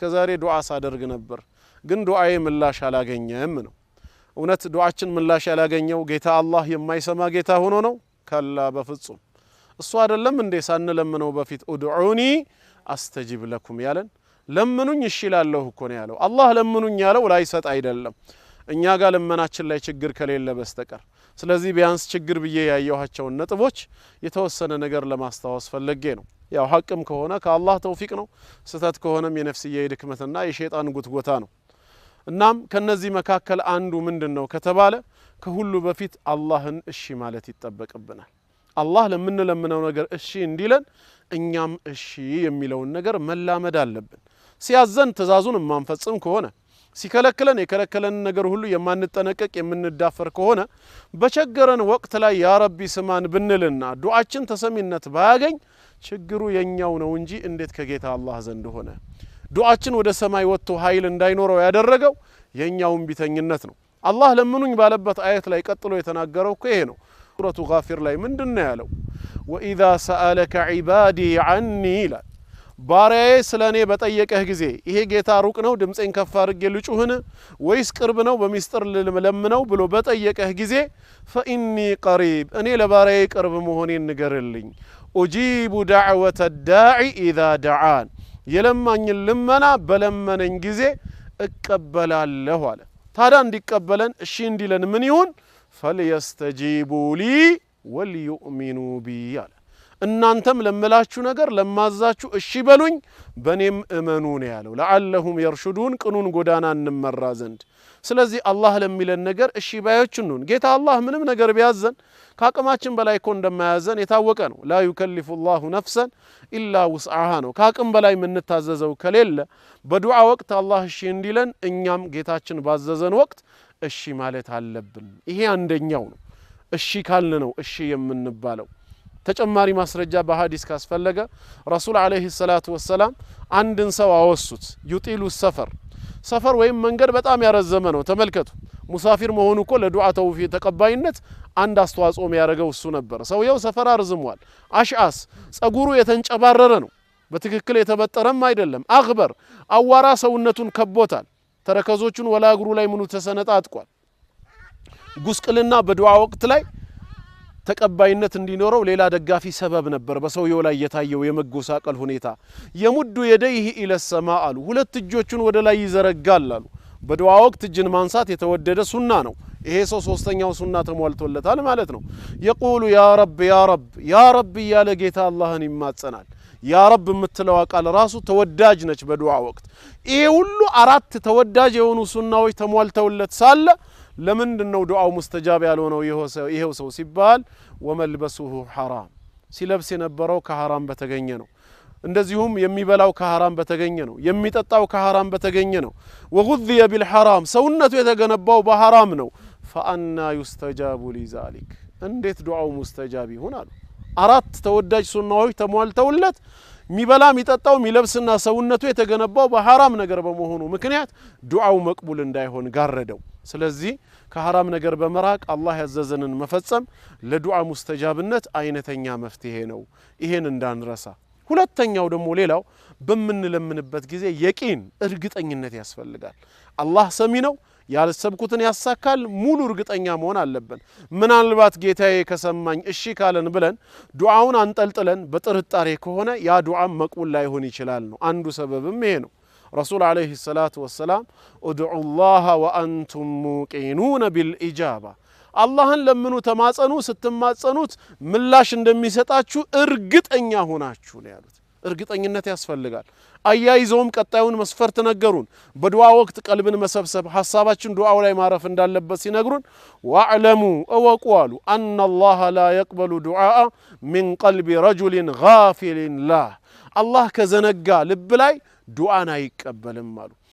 እስከዛሬ ዱዓ ሳደርግ ነበር፣ ግን ዱዓዬ ምላሽ አላገኘም ነው። እውነት ዱዓችን ምላሽ ያላገኘው ጌታ አላህ የማይሰማ ጌታ ሆኖ ነው? كلا፣ በፍጹም። እሱ አይደለም እንዴ ሳንለምነው በፊት ادعوني أستجب لكم ያለን? ለምኑኝ እሺ እላለሁ እኮ ነው ያለው። አላህ ለምኑኝ ያለው ላይሰጥ አይደለም፣ እኛ ጋር ልመናችን ላይ ችግር ከሌለ በስተቀር። ስለዚህ ቢያንስ ችግር ብዬ ያየኋቸውን ነጥቦች የተወሰነ ነገር ለማስታወስ ፈልጌ ነው። ያው ሐቅም ከሆነ ከአላህ ተውፊቅ ነው፣ ስህተት ከሆነም የነፍስዬ ድክመትና የሸይጣን ጉትጎታ ነው። እናም ከነዚህ መካከል አንዱ ምንድን ነው ከተባለ፣ ከሁሉ በፊት አላህን እሺ ማለት ይጠበቅብናል። አላህ ለምንለምነው ነገር እሺ እንዲለን እኛም እሺ የሚለውን ነገር መላመድ አለብን። ሲያዘን ትእዛዙን የማንፈጽም ከሆነ፣ ሲከለክለን የከለከለንን ነገር ሁሉ የማንጠነቀቅ፣ የምንዳፈር ከሆነ፣ በቸገረን ወቅት ላይ ያ ረቢ ስማን ብንልና ዱዓችን ተሰሚነት ባያገኝ ችግሩ የኛው ነው እንጂ እንዴት ከጌታ አላህ ዘንድ ሆነ? ዱዓችን ወደ ሰማይ ወጥቶ ኃይል እንዳይኖረው ያደረገው የኛው እምቢተኝነት ነው። አላህ ለምኑኝ ባለበት አየት ላይ ቀጥሎ የተናገረው እኮ ይሄ ነው። ሱረቱ ጋፊር ላይ ምንድን ነው ያለው? وإذا سألك عبادي عني ይላል። ባሪያዬ ስለ እኔ በጠየቀህ ጊዜ፣ ይሄ ጌታ ሩቅ ነው ድምፄን ከፍ አድርጌ ልጩህን ወይስ ቅርብ ነው በሚስጥር ልለምነው ብሎ በጠየቀህ ጊዜ፣ فإني قريب፣ እኔ ለባሪያዬ ቅርብ መሆኔን ንገርልኝ። أجيب دعوة الداع إذا دعان፣ የለማኝን ልመና በለመነኝ ጊዜ እቀበላለሁ አለ። ታዲያ እንዲቀበለን፣ እሺ እንዲለን ምን ይሁን? فليستجيبوا لي وليؤمنوا بي አለ። እናንተም ለምላችሁ ነገር፣ ለማዛችሁ እሺ በሉኝ፣ በእኔም እመኑ ነው ያለው። لعلهم يرشدون፣ ቅኑን ጎዳና እንመራ ዘንድ። ስለዚህ አላህ ለሚለን ነገር እሺ ባዮች እንሁን። ጌታ አላህ ምንም ነገር ቢያዘን ከአቅማችን በላይ እኮ እንደማያዘን የታወቀ ነው። لا يكلف الله نفسا إلا وسعها ነው። ከአቅም በላይ የምንታዘዘው ከሌለ በዱዓ ወቅት አላህ እሺ እንዲለን እኛም ጌታችን ባዘዘን ወቅት እሺ ማለት አለብን። ይሄ አንደኛው ነው። እሺ ካልን ነው እሺ የምንባለው። ተጨማሪ ማስረጃ በሀዲስ ካስፈለገ ረሱል عليه الصلاة والسلام አንድን ሰው አወሱት። يطيل السفر፣ ሰፈር ወይም መንገድ በጣም ያረዘመ ነው። ተመልከቱ፣ ሙሳፊር መሆኑ እኮ ለዱዓ ተውፊ ተቀባይነት አንድ አስተዋጽኦ የሚያደርገው እሱ ነበር። ሰውየው ሰፈር አርዝሟል። أشعث፣ ጸጉሩ የተንጨባረረ ነው። በትክክል የተበጠረም አይደለም። أغبر፣ አዋራ ሰውነቱን ከቦታል። ተረከዞቹን ወላ እግሩ ላይ ምኑ ተሰነጣጥቋል። ጉስቅልና በዱዓ ወቅት ላይ ተቀባይነት እንዲኖረው ሌላ ደጋፊ ሰበብ ነበር በሰውየው ላይ የታየው የመጎሳቀል ሁኔታ። يمد يديه إلى السماء አሉ። ሁለት እጆቹን ወደ ላይ ይዘረጋል አሉ። በዱዓ ወቅት እጅን ማንሳት የተወደደ ሱና ነው። ይሄ ሰው ሶስተኛው ሱና ተሟልቶለታል ማለት ነው። يقول يا رب، يا رب، يا رب እያለ ጌታ አላህን ይማጸናል። يا رب የምትለዋ ቃል ራሱ ተወዳጅ ነች በዱዓ ወቅት። ይሄ ሁሉ አራት ተወዳጅ የሆኑ ሱናዎች ተሟልተውለት ሳለ ለምንድን ነው ዱዓው ሙስተጃብ ያልሆነው ይሄው ሰው ሲባል፣ وملبسه حرام፣ ሲለብስ የነበረው ከሐራም በተገኘ ነው። እንደዚሁም የሚበላው ከሐራም በተገኘ ነው። የሚጠጣው ከሐራም በተገኘ ነው። وغذي بالحرام፣ ሰውነቱ የተገነባው በሐራም ነው። فأنى يستجاب لذلك፣ እንዴት ዱዓው ሙስተጃብ ይሁን አሉ። አራት ተወዳጅ ሱናዎች ተሟልተውለት የሚበላ፣ የሚጠጣው፣ የሚለብስና ሰውነቱ የተገነባው በሐራም ነገር በመሆኑ ምክንያት ዱዓው መቅቡል እንዳይሆን ጋረደው። ስለዚህ ከሐራም ነገር በመራቅ አላህ ያዘዘንን መፈጸም ለዱዓ ሙስተጃብነት አይነተኛ መፍትሄ ነው። ይሄን እንዳንረሳ። ሁለተኛው ደግሞ ሌላው በምንለምንበት ጊዜ የቂን፣ እርግጠኝነት ያስፈልጋል። አላህ ሰሚ ነው፣ ያሰብኩትን ያሳካል። ሙሉ እርግጠኛ መሆን አለብን። ምናልባት ጌታዬ ከሰማኝ፣ እሺ ካለን ብለን ዱዓውን አንጠልጥለን በጥርጣሬ ከሆነ ያ ዱዓም መቅቡል ላይሆን ይችላል ነው። አንዱ ሰበብም ይሄ ነው። ረሱል عليه الصلاة والسلام ادعوا الله وأنتم موقنون بالإجابة፣ አላህን ለምኑ፣ ተማጸኑ፣ ስትማጸኑት ምላሽ እንደሚሰጣችሁ እርግጠኛ ሆናችሁ ነው ያሉት። እርግጠኝነት ያስፈልጋል። አያይዘውም ቀጣዩን መስፈርት ነገሩን። በዱዓ ወቅት ቀልብን መሰብሰብ፣ ሀሳባችን ዱዓው ላይ ማረፍ እንዳለበት ሲነግሩን፣ واعلموا፣ እወቁ አሉ፣ أن الله لا يقبل دعاء من قلب رجل غافل له፣ አላህ ከዘነጋ ልብ ላይ ዱዓን አይቀበልም አሉ።